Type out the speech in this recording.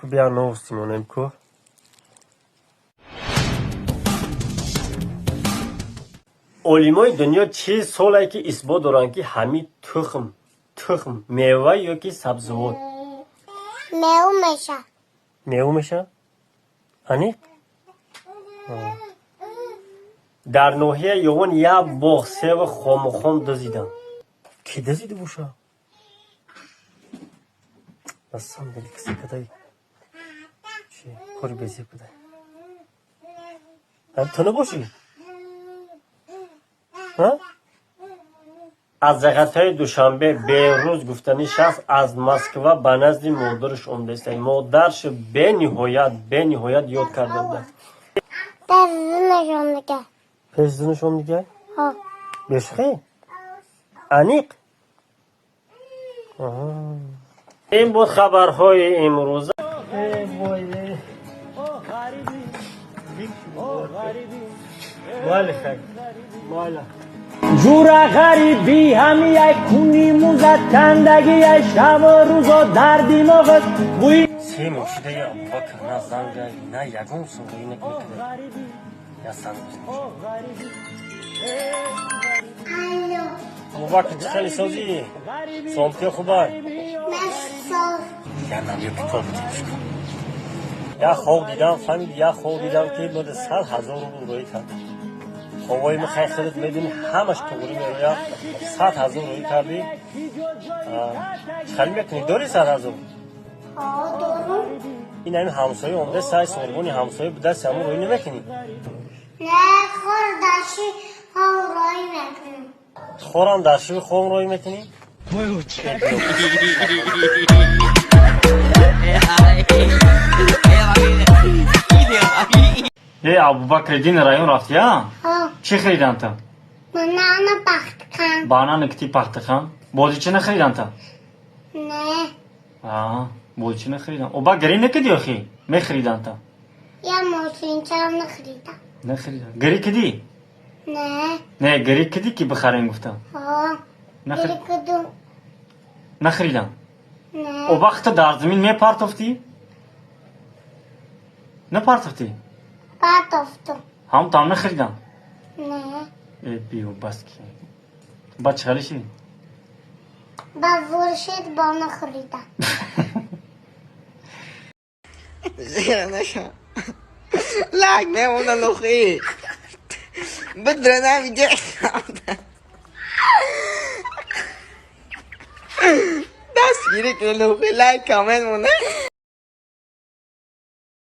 Ку бия новости монем ку. Олимои дунё чил солае ки исбот доранд, ки ҳамин тухм мева ё ки сабзивот? Мева меша. Мева меша? Аниқ? Дар ноҳияи Ёвон як боғ севи хому-хом дузиданд. Кӣ дузида боша? На самом деле кисе кадай чи кори безеб кадай. Ту набошӣ? Аз ҷаҳатҳои Душанбе Беҳрӯз гуфтанӣ шахс аз Москва ба назди модараш омадааст. Модарш бениҳоят, бениҳоят ёд карда буда. Пеш зинашон дига. Пеш зинашон дига? Ҳо. Бешухӣ? Аниқ? Ин буд хабарҳои имрӯза. Майли, хай. Майла. Ҷура ғарибӣ ҳами яй куни музат кандаги яй шабу рӯзо дар димоғат бӯи Се моҳ шидаи Абубакр на занга, на ягон суғоӣ накунад. Я занг бизанам. Алло. Абубакр, чӣ хеле созӣ? Саломатиё хубай? Ман соз. Я намё китоб бутем. Я хоб дидам, фаҳмиди, я хоб дидам, ки бода 100 000 рубл рӯӣ кард. Хобои ма хай худат медонӣ, ҳамаш туғрӣ мерояд. 100 000 рӯӣ кардӣ. Чӣ хеле мекунӣ? Дорӣ 100 000? Ҳо, дорум. Ин ҳамин ҳамсоя омада, сай сорбони ҳамсоя будаст, ҳамон рӯӣ намекунӣ? Не, хор даши хом рой мекунам. Хорам дар шиви хом рӯӣ мекунӣ? Э, Абубакр, дин район рафтия? Ҳо. Чӣ харидан та? Банана пахтқан. Банана кити пахтахан? Бозича нахаридан та? Не. А, бозича нахаридан. Оба гирӣ накиди охи? Мехаридан та? Я мошинчам нахаридам. Нахаридан. Гирӣ киди? Не. Не, гирӣ киди ки бихарем гуфтам. Ҳо. Гири кудум. Нахаридан. Не. О вақта дар замин мепартофтӣ? Напартофтӣ? Партофтум. Ҳам там нахаридан? Не. Э, биё, бас ки. Ба чӣ хеле ши? Ба зуршид бо нахаридам. Лайк мемона лохи. Бидра намиде. Дастгирӣ кунед лохи, лайк, коммент монед.